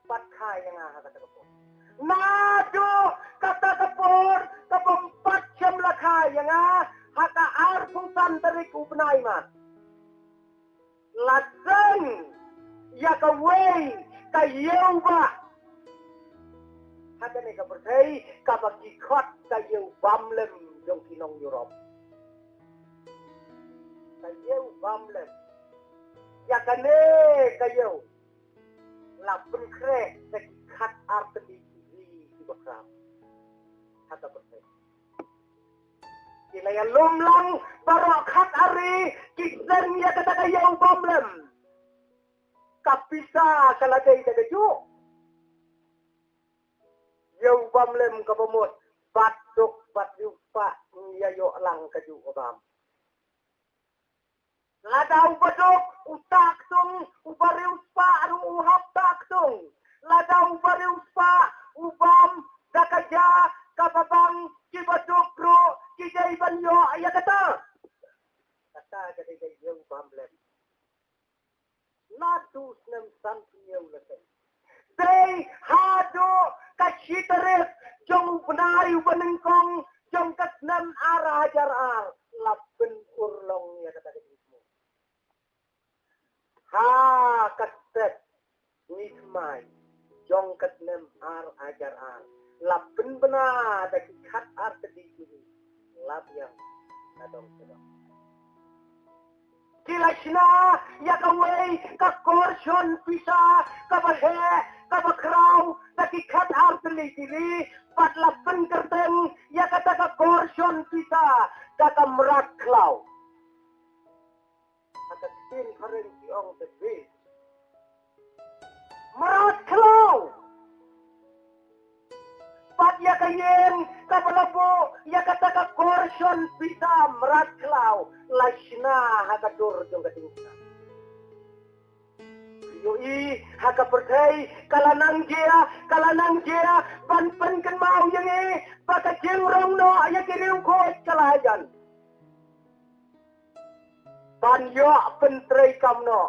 pat kha ïa nga ha kata ka por. Naduh kata ka por ka bym pat shym la kha ïa nga, ha ka arphew san tarik u bnai Maï, la seng ïa kawei ka ïew bah ha kane ka pyrthei, kaba ki khot ka ïew bamlem jong ki nong Europe. Ka ïew bamlem. Ïa kane ka ïew la pynkhreh da ki khatar tylli ki ri kiba khraw ha ka pyrthei. Ki la ïalum lang baroh khatar ri, ki seng ïa kata ka ïew bamlem. Ka pisa ka la dei da kajuh. Ïew bamlem kaba mut, bat duk bat riewspah, ngi ïa ïoh lang kajuh ka bam. Lada uba duk u tak tung, uba riewspah ruh u hap tak tung. Lada uba riewspah u bam da ka ja kaba bang, kiba duk ruh ki dei ban ïoh ïa kata. Kata ka dei ka ïew bamlem. Naduh snem sanphew hynñiew la seng. Dei haduh ka shi tarik jong u bnai uba nyngkong jong ka snem ar hajar ar la pynurlong ïa kata ka jingsngew. Ha ka step Ngi thymmai jong ka snem ar hajar ar la pynbna da ki khatar tylli ki ri la biang na dong sha dong. Ki la shna ïa kawei ka kor shon pisa kaba heh kaba khraw da ki khatar tylli ki ri, bad la pynkyrteng ïa kata ka kor shon pisa da ka mrad khlaw. Ha ka ktien phareng ki ong the bridge. Mrad khlaw. Bad ïa ka ïing kaba la buh ïa kata ka kor shon pisa mrad khlaw la shna ha ka dur jong ka diengphna. Ïohi ha ka pyrthei ka la nang jia, ka la nang jia ban pynkynmaw ïa ngi ba ka jingrong noh ïa ki riewkhuid ka la hajan. Ban ïoh pyntreikam noh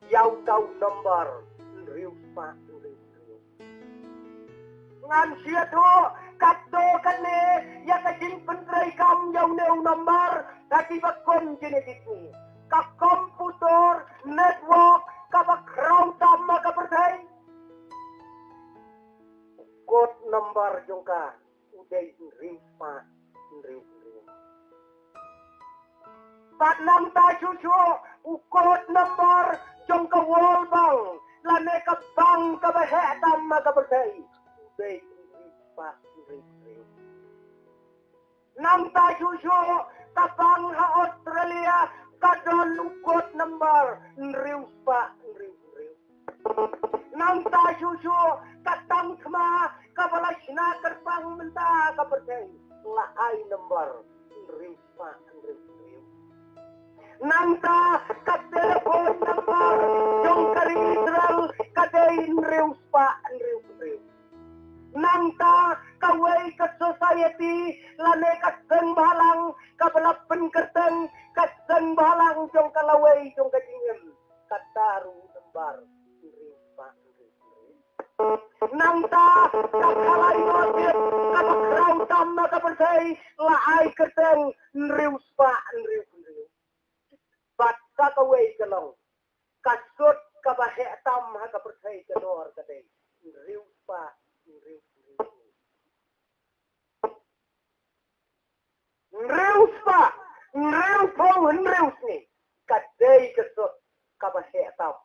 ïa uta u nombar hynriew spah hynriew hynriew. Ngan sngewthuh katto katne ïa ka jingpyntreikam ïa une u nombar da kiba kum genetic ne ka computer network kaba khraw tam ha ka pyrthei. U code number jong ka u dei hynriew spah hynriew hynriew. Bad nangta shuh shuh u code number jong ka World Bank lane ka bank kaba heh tam ha ka pyrthei u dei hynriew spah hynriew hynriew. Nangta shuh shuh ka bank ha Australia ka don u code number hynriew spah hynriew hynriew. Nangta shuh shuh ka tang thma kaba la shna kyrpang mynta ka pyrthei la ai number hynriew spah hynriew hynriew. Nangta ka telephone number jong ka ri Israel ka dei hynriew spah hynriew hynriew. Nangta kawei ka society lane ka seng bhalang kaba la pynkyrteng ka seng bhalang jong ka lawei jong ka jingim, kata ruh number hynriew spah hynriew hynriew. Nangta ka khalai masjid kaba khraw tam ha ka pyrthei la ai kyrteng hynriew spah hynriew hynriew. Bad sa kawei ka long ka sut kaba heh tam ha ka pyrthei ka dor ka dei hynriew spah hynriew hynriew. Hynriew spah hynriew phew hynriew sngi ka dei ka sut kaba heh tam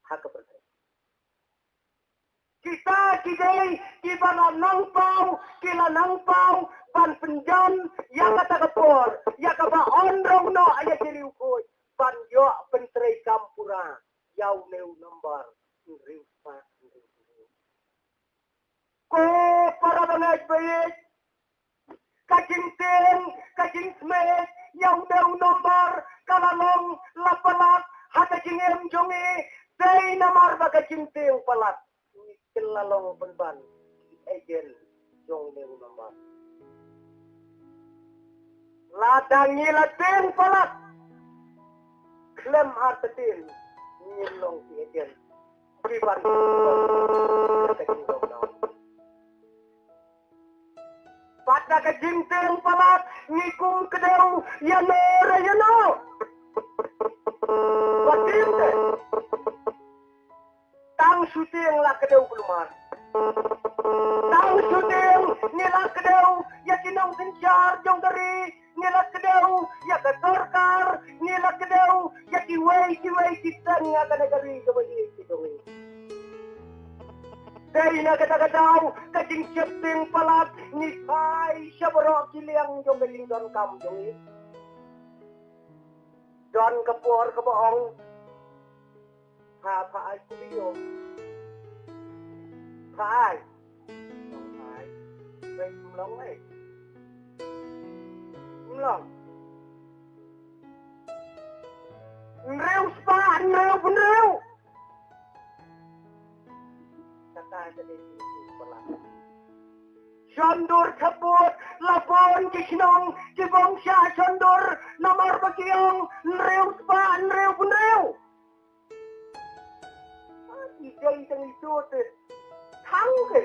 ha ka pyrthei. Kita ki dei kiba la nang paw, ki la nang paw ban pynjan ïa kata ka por ïa kaba yn rong noh ïa ki riewkhuid ban ïoh pyntreikam pura ïa une u nombar hynriew spah hynriew hynriew. Ko para bangeit baieit, ka jing Ïa u dei u nombar ka la long la palat ha ka jingim jong ngi, dei namar ba ka jingtieng palat. Ngi kylla long pynban ki agent jong u dei u nombar. Lada ngi la tieng palat khlem artatien, ngi long ki agent. Ki ban ka jingdom na. Bad da ka jingtieng palat ngi kum kdew ïano re ïano. Ba tieng te. Tang shu tieng la kdew kulmar. Tang shu tieng ngi la kdew ïa ki nongsynshar jong ka ri, ngi la kdew ïa ka sorkar, ngi la kdew ïa kiwei kiwei ki seng ha kane ka ri kaba ïeit ki jong ngi. Dei na kata ka daw ka jingsheptieng palat ngi phai sha baroh ki liang jong ka jingdonkam jong ngi. Don ka por kaba ong, pha pha ai ku ïoh. Pha ai. Pha ai. Pha ai. Mlong ai. Mlong. Hynriew spah hynriew pynriew. Kata ka dei ka palat. Shon dur thaput la bun ki shnong ki bym shah shon dur namar ba ki ong hynriew spah hynriew pynriew. Ki dei tang ito te thang ke.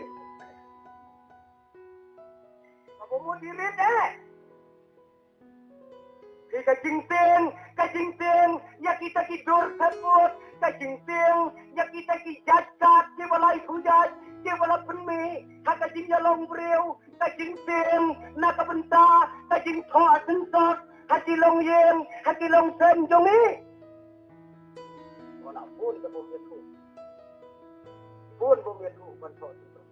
Aba mo dirit eh. Ki ka jingtieng, ka jingtieng ïa kita ki dur thaput, ka jingtieng ïa kita ki jait kat kiba la ïa khujait, kiba la pynmih ha ka jingïalong briew, ka jingtieng na ka bynta ka jingthoh synsot ha ki longïing, ha ki longsem jong ngi. Wala bun ka bun ïathuh. Bun bun ïathuh ban thoh synsot.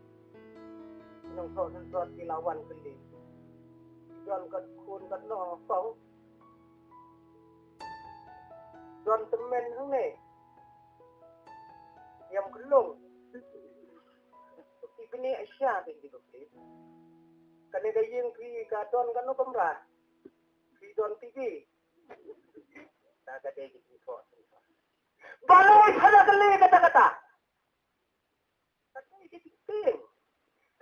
Nongthoh synsot ki la wan kylli. Don kat khun kat no kong. Don tymmen hangne. Ïam khlung. Ki bini Asia ki ki dokli. Kane ka ïing phi ka don kano kamra. Phi don T V. Ta ka dei ki thoh synsot. Balei phada kali kata kata. Kata ka jingtieng.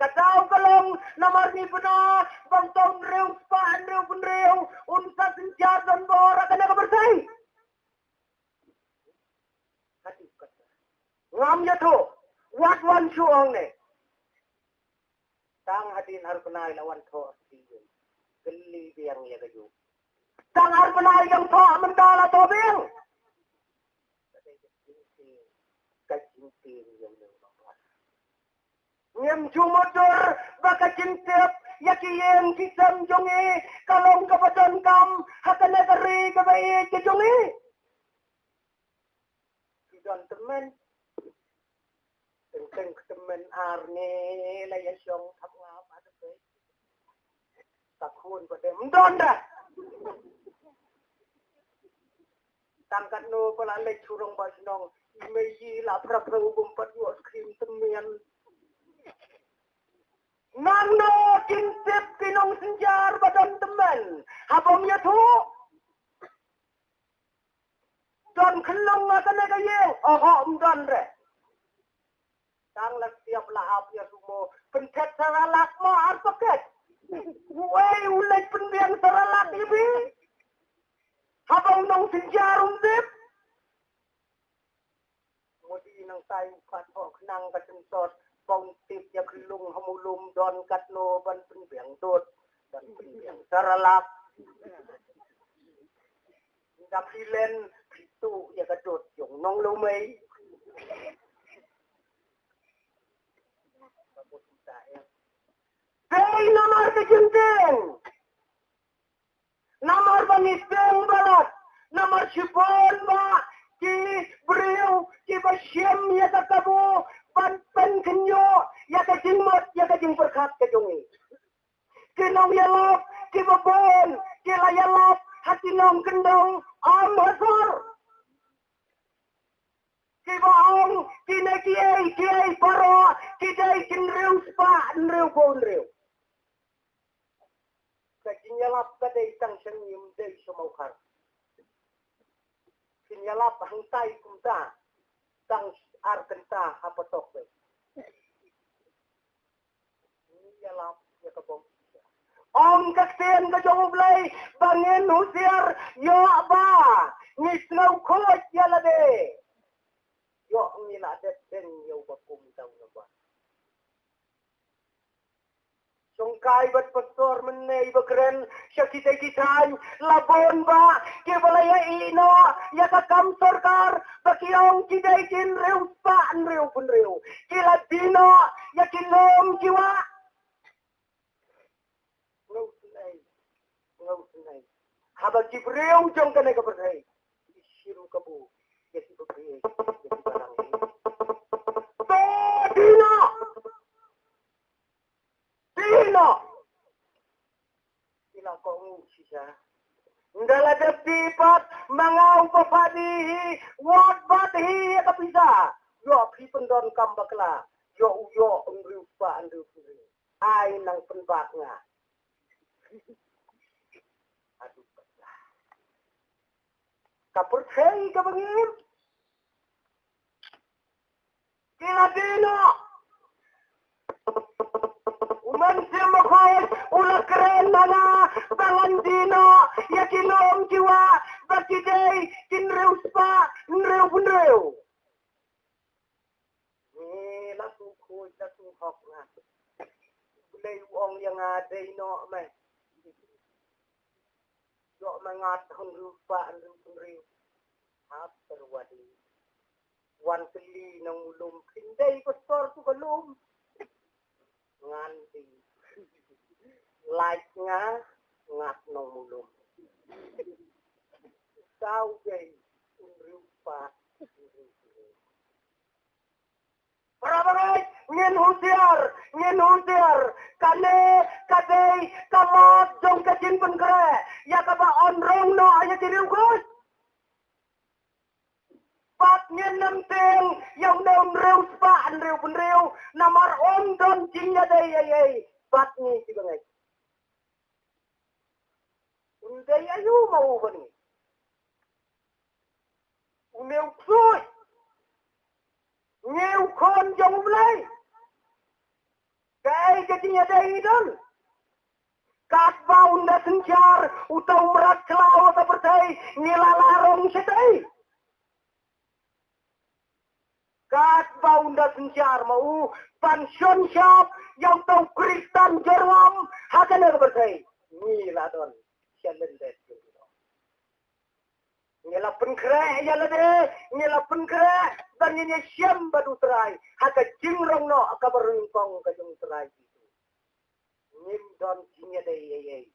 Kata u ka long namar ngi pynah bang tong hynriew spah hynriew pynriew un sa synshar don bor ha kane ka pyrthei. Kata kata. Ngam ïathuh wat wan shu ong ne. Tang hadien ar bnai la wan thoh sdien. Kylli biang ïa ka juk. Tang ar bnai ïa thoh mynta la thoh biang. Ka jingtieng ïa u nongpynïaid. Ngim ju mutdur ba ka jingtip ïa ki ïing ki sem jong ngi ka long kaba donkam ha kane ka ri kaba ïeit ka jong ngi. Ki don tymmen. Teng teng tymmen ar ngi la ïa shong thap nga ba te. Ka khun ba te mdon da. Tang katno ba la leit shurong ba shnong. I mei i la pra pra u bym pat ïoh skrim tymmen. Nangno kin tip ki nongsynshar ba don tymmen. Haba ym ïathuh. Don khyllung nga kane ka ïing. Oho, ym don re. Tang la siap la ap ïa sumo. Pynthet Cerelac mo ar paket. Uei u leit pynbiang Cerelac ïa phi. Haba u nongsynshar um tip. Modi nang tai u khat ho khnang ka synsot. Ba un tip ïa khyllung ha mulum don katno ban pynbiang dud. Ban pynbiang Cerelac. Nga phi len phi tuh ïa ka dud jong nong Lawmei. Dei namar ka jingtieng. Namar ba ngi tieng palat. Namar shibun ba ki briew kiba shim ïa ka kabu ban pynkhynñiuh ïa ka jingmut ïa ka jingpyrkhat ka jong ngi. Ki nongïalap kiba bun ki la ïalap ha ki nongkyndong ym ha sor. Kiba ong kine kiei kiei baroh ki dei ki hynriew spah hynriewphew hynriew. Ka jingïalap ka dei tang sha ngi, ym dei sha Ïalap hangtai kumta. Tang ar kynta ha patok beit. Ïalap ïa ka bom. Ong ka ktien ka jong U Blei ba ngin husiar ïoh ba ngi sngew khuid ïa lade. Ïoh ngi la dep beng ïa uba kum tang naba. Shongkai bad pastor mynne ba kren sha kita ki thaiñ la bun ba kiba la ïa ïehnoh ïa ka kam sorkar ba ki ong ki dei ki hynriew spah hynriew phew hynriew. Ki la die noh ïa ki lum ki wah. Ngew sngewsih, ngew sngewsih. Haba ki briew jong kane ka pyrthei ki shim kabu ïa ki babieit, ïa ki balang. To die noh. Die noh. Ila ko ngu shisha. Nda la dep die pat ma nga u ba pha die hi, wat bat hi ïa ka pisa. Ïoh phi pyndonkam bakla. Ïoh u ïoh hynriew spah hynriew phew hynriew. Ai nang pynbak nga. Aduh, ka pyrthei kaba ngim. Ki la die noh. U Mynsiem Bakhuid u la kren ma nga ba ngan die noh ïa ki lum ki wah ba ki dei ki hynriew spah hynriew phew hynriew. Ngi la shu khuid la shu hok nga. U Blei u ong ïa nga dei noh me. Ïoh ma nga hynriew spah hynriew phew hynriew. Hap terwadi. Wan kylli nongmulum phin dei pastor tu ka lum. Ngan dei. Lait nga ngat nongmulum. Tau dei hynriew spah hynriew phew hynriew. Para bangeit, ngin husiar, ngin husiar. Kane ka dei ka lad jong ka jingpynkhreh ïa kaba yn rong noh ïa ki riewkhuid. Bad ngin ym tieng ïa une u hynriew spah hynriew phew hynriew namar ym don jingïadei ei ei bad ngi ki bangeit. Un dei aïu ma u bad ngi? Une u ksuid. Ngi u khun jong U Blei. Kaei ka jingïadei ngi don? Katba un da synshar uta u mrad khlaw ha ka pyrthei, ngi la lah rong shatei? Katba un da synshar ma u ban shon shap ïa uta u Khristan jyrngam ha kane ka pyrthei, ngi la don sha lyndet jong u. Ngi la pynkhreh ïa lade, ngi la pynkhreh ba ngin ïashem bad U Trai ha ka jingrong noh kaba nyngkong ka jong U Trai Jisu. Ngim don jingïadei ei ei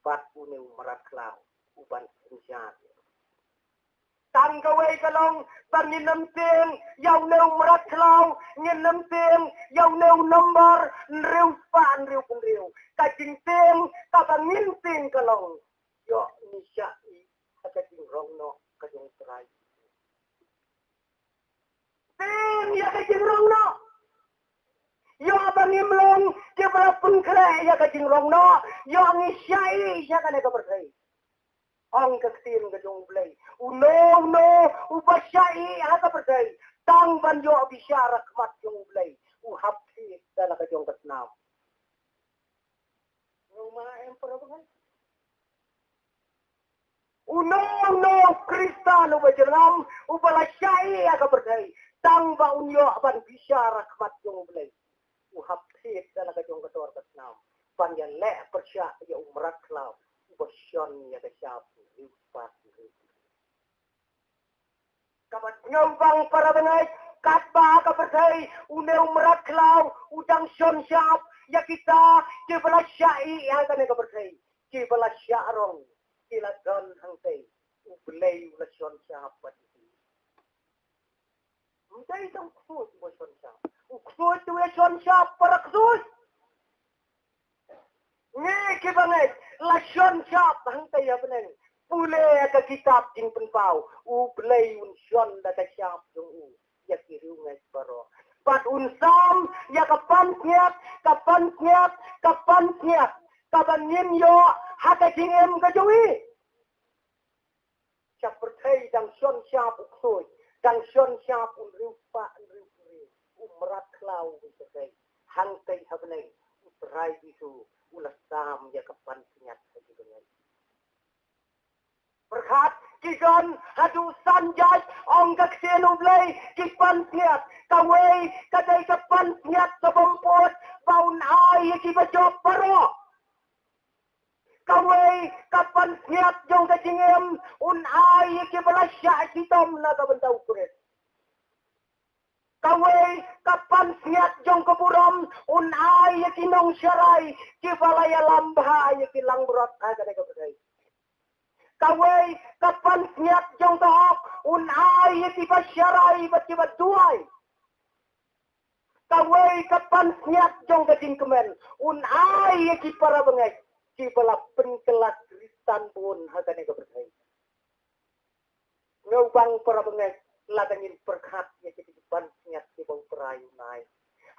bad une u mrad khlaw uban synshar. Tang kawei ka long ba ngin ym tieng ïa une u mrad khlaw, ngin ym tieng ïa une u nombar hynriew spah hynriew phew hynriew. Ka jingtieng kaba ngin tieng ka long, ïoh ngi shah ïeh ha ka jingrong noh ka jong U Trai. Tieng ïa ka jingrong noh. Ïoh ba ngim long kiba la pynkhreh ïa ka jingrong noh, ïoh ngi shah ïeh sha kane ka pyrthei. Ong ka ktien ka jong U Blei, uno uno uba shah ïeh ha ka pyrthei tang ban ïoh bishar ha khmat jong U Blei, u hap thied da la ka jong ka snam. Uno uno u Khristan uba jyrngam uba la shah ïeh ha ka pyrthei tang ba un ïoh ban bishar ha khmat jong U Blei, u hap thied da la ka jong ka dor ka snam ban ïaleh pyrshah ïa u mrad khlaw uba shon ïa ka shap hynriew spah hynriew. Kaba sngewbang para bangeit, katba ha ka pyrthei une u mrad khlaw u dang shon shap ïa kita kiba la shah ïeh ha kane ka pyrthei, kiba la shah rong, ki la don hangtei, U Blei u la shon shap bad ki. Ym dei tang u ksuid uba shon shap. U ksuid u ïa shon shap para ksuid. Ngi kiba ngeit la shon shap hangtei ha bneng. Pule ïa ka kitab Jingpynpaw, U Blei un shon da ka shap jong u ïa ki riewngeit baroh. Bad un sam ïa ka pansngiat, ka pansngiat, ka pansngiat kaba ngin ïoh ha ka jingim ka jong ngi. Sha pyrthei dang shon shap u ksuid, dang shon shap un riewspah un riewpuri, u mrad khlaw u pyrthei. Hangtei ha bneng U Trai Jisu u la sam ïa ka pansngiat ha ki bneng. Pyrkhat, ki don haduh san jait, ong ka ktien U Blei, ki pansngiat. Kawei ka dei ka pansngiat ka bym pud ba un ai ïa kiba jop baroh. Kawei ka pansngiat jong ka jingim, un ai ïa kiba la shah shitom na ka bynta U Khrist. Kawei ka pansngiat jong ka burom, un ai ïa ki nongsharai kiba la ïalam bha ïa ki langbrot ha kane ka pyrthei. Kawei ka pansngiat jong ka hok, un ai ïa kiba sharai bad kiba duwai. Kawei ka pansngiat jong ka jingkmen, un ai ïa ki para bangeit kiba la pynkylla Khristan bun ha kane ka pyrthei. Ngew bang para bangeit, lada ngin pyrkhat ïa kita ki pansngiat kiba U Trai un ai,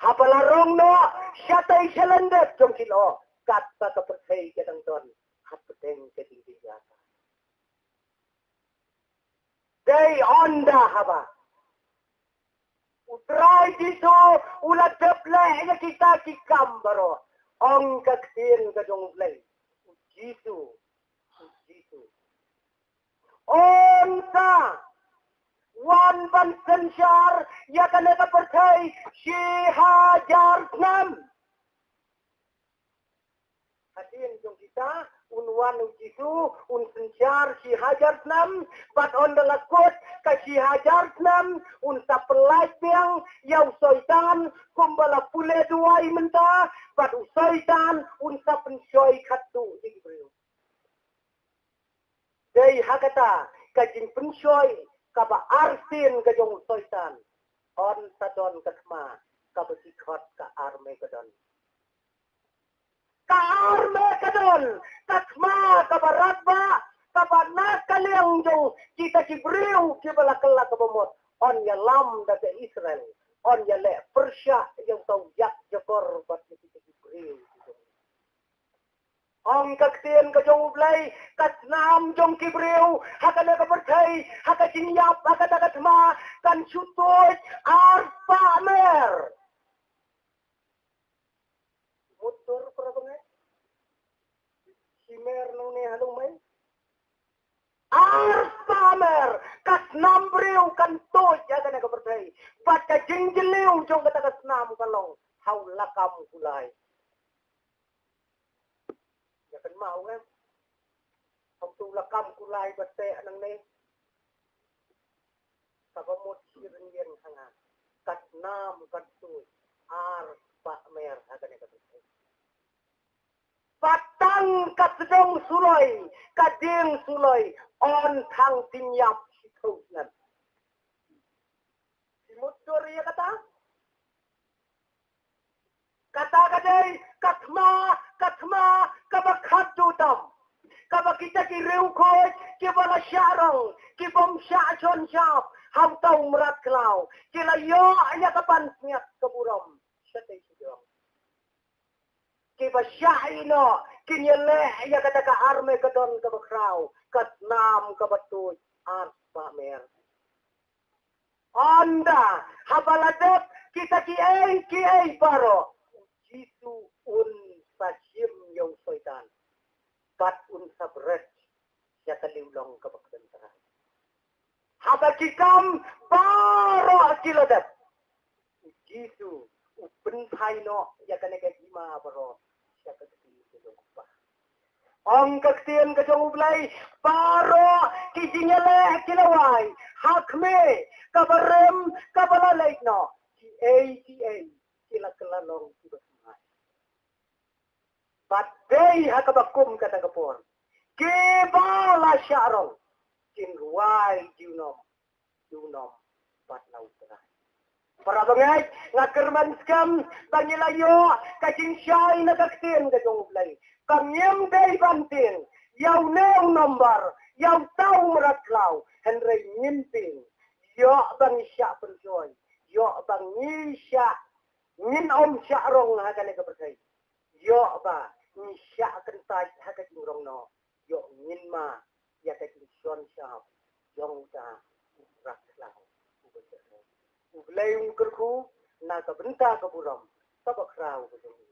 haba la rong noh shatei shalyndet jong ki lyoh, katba ka pyrthei ka dang don hapdeng ka jingdih ïa ka. Dei ynda haba U Trai Jisu u la dep leh ïa kita ki kam baroh, ong ka ktien ka jong U Blei, U Jisu, U Jisu un sa wan ban synshar ïa kane ka pyrthei shi hajar snem. Hadien jong kita, un wan U Jisu, un synshar shi hajar snem, bad ynda la kut ka shi hajar snem, un sa pynlait biang ïa u Soitan, kumba la pule duwai mynta, bad u Soitan un sa pynshoi khatduh ïa ki briew. Dei ha kata ka jingpynshoi kaba arsien ka jong u Soitan, yn sa don ka thma kaba ki khot ka Armagedon. Ka Armagedon, ka thma kaba radbah, kaba na ka liang jong kita ki briew kiba la kylla kaba mut, yn ïalam da ka Israel, yn ïaleh pyrshah ïa uta u ïakjakor bad ïa kita ki briew. Ong ka ktien ka jong U Blei, ka snam jong ki briew ha kane ka pyrthei, ha ka jingïap, ha kata ka thma, kan shu tuid arspah mer. Mut dur para bangeit? Shi mer nong ne halung mai? Arspah mer ka snam briew kan tuid ha kane ka pyrthei. Bad ka jingjylliew jong kata ka snam ka long ha u lakam kulai. Ïa kynmaw, em? Ha uto u lakam kulai ba teh nangne, kaba mut shi rynïeng ha nga, ka snam kan tuid arspah mer ha kane ka pyrthei. Bad tang ka sdang suloi, ka dieng suloi, yn thang thynïap shiphew snem. Phi mut dur ïa kata? Kata ka dei ka thma, ka thma kaba khatduh tam, kaba kita ki riewkhuid kiba la shah rong, ki bym shah shon shap ha uta u mrad khlaw, ki la ïoh ïa ka pansngiat ka burom shatei shajrong. Kiba shah ïeh noh kin ïaleh ïa kata ka Armagedon kaba khraw, ka snam kaba tuid arspah mer. Ynda haba la dep kita kiei kiei baroh, U Jisu un sa shim ïa u Soitan bad un sa bret ïa ka liwlong kaba kren trai. Haba ki kam baroh ki la dep, U Jisu u pynphai noh ïa kane ka hima baroh sha ka kti ka jong U Kpa. Ong ka ktien ka jong U Blei, baroh ki jingïaleh ki la wai ha khmih, kaba rim kaba la leit noh, kiei kiei ki la kylla long kiba thymmai. Bad dei ha kaba kum kata ka por, kiba la shah rong kin rwai junom junom bad na U Trai. Para bangeit, nga kyrmen skhem ba ngi la ïoh ka jingshai na ka ktien ka jong U Blei ba ngim dei ban tieng ïa une u nombar, ïa uta u mrad khlaw, hynrei ngin tieng ïoh ba ngi shah pynshoi, ïoh ba ngi shah, ngin ym shah rong ha kane ka pyrthei. Ïoh ba ngi shah kyntait ha ka jingrong noh, ïoh ngin mad ïa ka jingshon shap jong uta u Hynrei un kyrkhu na ka bynta ka burom kaba khraw ka jong u.